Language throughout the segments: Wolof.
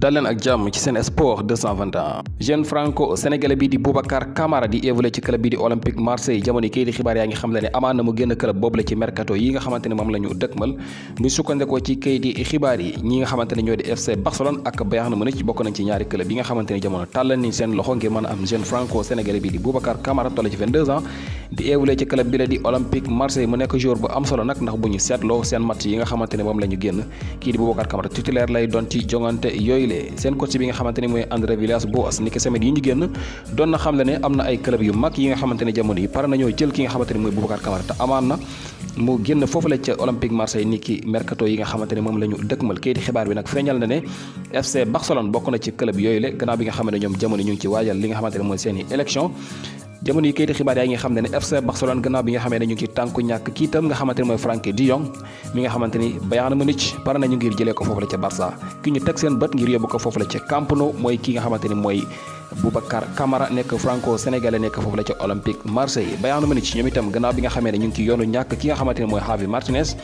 dal leen ak jàmm ci seen sport 221 jeune franco sénégalais bi di Boubacar Kamara di évolué ci club bi di Olympique Marseille jamono yi kay di xibaar yaa ngi xam le ne amaan na mu génn club boobu la ci mercato yi nga xamante ne moom la ñu dëkkmal bu sukkandikoo ci kay di xibaar yi ñi nga xamante ne ñoo di FC Barcelone ak Bayern Munich bokk nañ ci ñaari club yi nga xamante ne jamono tàllal ni seen loxo ngir mën a am jeune franco sénégalais bi di Boubacar Kamara toll ci 22 ans di évolué ci club bi la di Olympique Marseille mu nekk joueur bu am solo nag ndax bu ñu seetloo seen match yi nga xamante ne moom la ñu génn kii di Boubacar Kamara titulaire lay doon ci jongante yooyu le seen coach bi nga xamante ne mooy André Villas-Boas ni ki semaine yi ñu génn doon na xam le ne am na ay club yu mag yi nga xamante ne jamono yi pare nañoo jël ki nga xamante ne mooy Boubacar Kamara te amaan na mu génn foofu la ca Olympique Marseille ni ki mercato yi nga xamante ne moom la ñu dëkkmal kayiti xibaar bi nag feeñal na ne FC Barcelone bokk na ci club yooyu le gannaaw bi nga xam ne ñoom jamono ñu ngi ci waajal li nga xamante ne mooy seeni élection jamono yi kayiti xibaar yaa ngi xam ne FC Barcelone gannaaw bi nga xamee ne ñu ngi ci tànku ñàkk kii itam nga xamante ne mooy Frenkie de Jong mi nga xamante ni Bayern Munich pare nañu ngir jëlee ko foofu la ca Barça ki ñu teg seen bët ngir yóbbu ko foofu la ca Camp Nou mooy ki nga xamante ni mooy Boubacar Kamara nekk franco sénégalais nekk foofu la ca Olympique Marseille Bayern Munich ñoom itam gannaaw bi nga xamee ne ñu ngi ci yoonu ñàkk ki nga xamante ne mooy Javi Martinez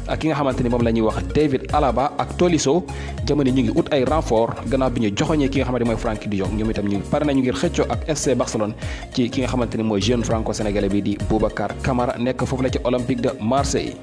ak ki nga xamante ni moom la ñuy wax David Alaba ak Tolisso jamono ñu ngi ut ay renfort gannaaw bi ñu joxoñee ki nga xamante ne mooy Frenkie de Jong ñoom itam ñu pare nañu ngir xëccoo ak FC Barcelone ci ki nga xamante ne mooy jeune franco sénégalais bi di Boubacar Kamara nekk foofu la ca Olympique de Marseille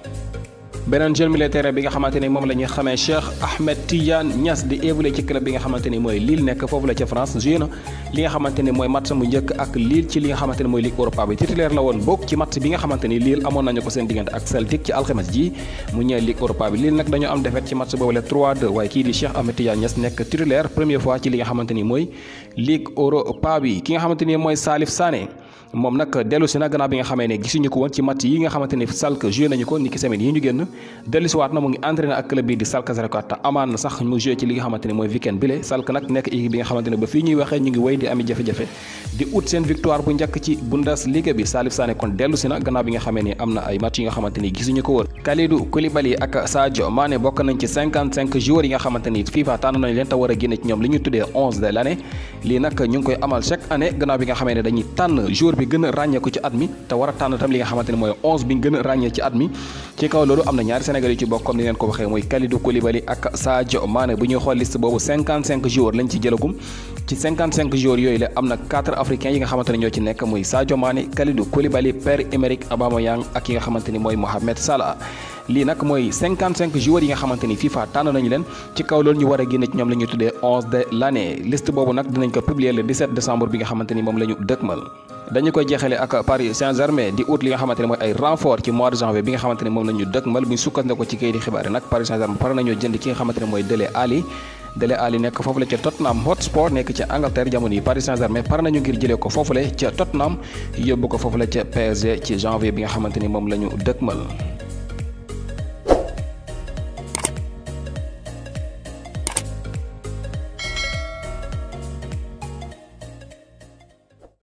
beneen jeune militaire bi nga xamante ni moom la ñuy xamee Cheikh Ahmed Tidiane Niass di évolué ci club bi nga xamante ni mooy Lille nekk foofu la ca France joué na li nga xamante ni mooy match mu njëkk ak Lille ci li nga xamante ni mooy Ligue Europa bi titulaire la woon bokk ci match bi nga xamante ni Lille amoon nañu ko seen diggante ak Celtic ci alxames ji mu ñëw Ligue Europa bi Lille nag dañoo am défaite ci match boobu la 3-2 waaye kii di Cheikh Ahmed Tidiane Niass nekk titulaire première fois ci li nga xamante ni mooy Ligue Europa bi ki nga xamante ni mooy Salif Sané moom nag dellu si na gannaaw bi nga xamee ne gisuñu ko woon ci match yi nga xamante ni Schalke joué nañu ko ni ki semaine yi ñu génn dellu si waat na mu ngi entraîné ak club bi di Schalke 04 te amaan na sax mu joué ci li nga xamante ni mooy weekend bile Schalke nag nekk équipe bi nga xamante ne ba fii ñuy waxee ñu ngi wéy di ami jafe-jafe di ut seen victoire bu njëkk ci Bundesliga bi Salif Sané kon dellu si na gannaaw bi nga xamee ni am na ay match yi nga xamante ni gisuñu ko woon Kalidou Koulibaly ak Sadio Mané bokk nañ ci 55 joueurs yi nga xamante ni FIFA tànn nañ leen te war a génne ci ñoom li ñu tuddee 11 de l'année lii nag ñu ngi koy amal chaque année gannaaw bi nga xamee ne dañuy tànn joueur bi gën a ràññeeku ci at mi te war a tànn tam li nga xamante ne mooy 11 bi gën a ràññee ci at mi ci kaw loolu am na ñaari Sénégal yu ci bokk comme ni leen ko waxee mooy Kalidou Koulibaly ak Sadio Mané bu ñuy xool liste boobu 55 joueurs lañ ci jëlagum ci 55 joueurs yooyu la am na 4 africains yi nga xamante ne ñoo ci nekk muy Sadio Mané Kalidou Koulibaly Pierre-Emerick Aubameyang ak ki nga xamante ni mooy Mohamed Salah lii nag mooy 55 joueurs yi nga xamante ni FIFA tànn nañu leen ci kaw loolu ñu war a génne ci ñoom la ñuy tuddee 11 de l'année liste boobu nag dinañ ko publier le 17 décembre bi nga xamante ni moom la ñu dëkkmal dañu koy jeexale ak Paris Saint-Germain di ut li nga xamante ne mooy ay renfort ci mois de janvier bi nga xamante ne moom la ñu dëkkmal bu ñu sukkandiku ci kayiti xibaar yi nag Paris Saint-Germain pare nañoo jënd ki nga xamante ne mooy Dele Alli nekk foofu la ca Tottenham Hotspur nekk ca Angleterre jamono yi Paris Saint-Germain pare nañu ngir jëlee ko foofu la ca Tottenham yóbbu ko foofu la ca PSG ci janvier bi nga xamante ni moom la ñu dëkkmal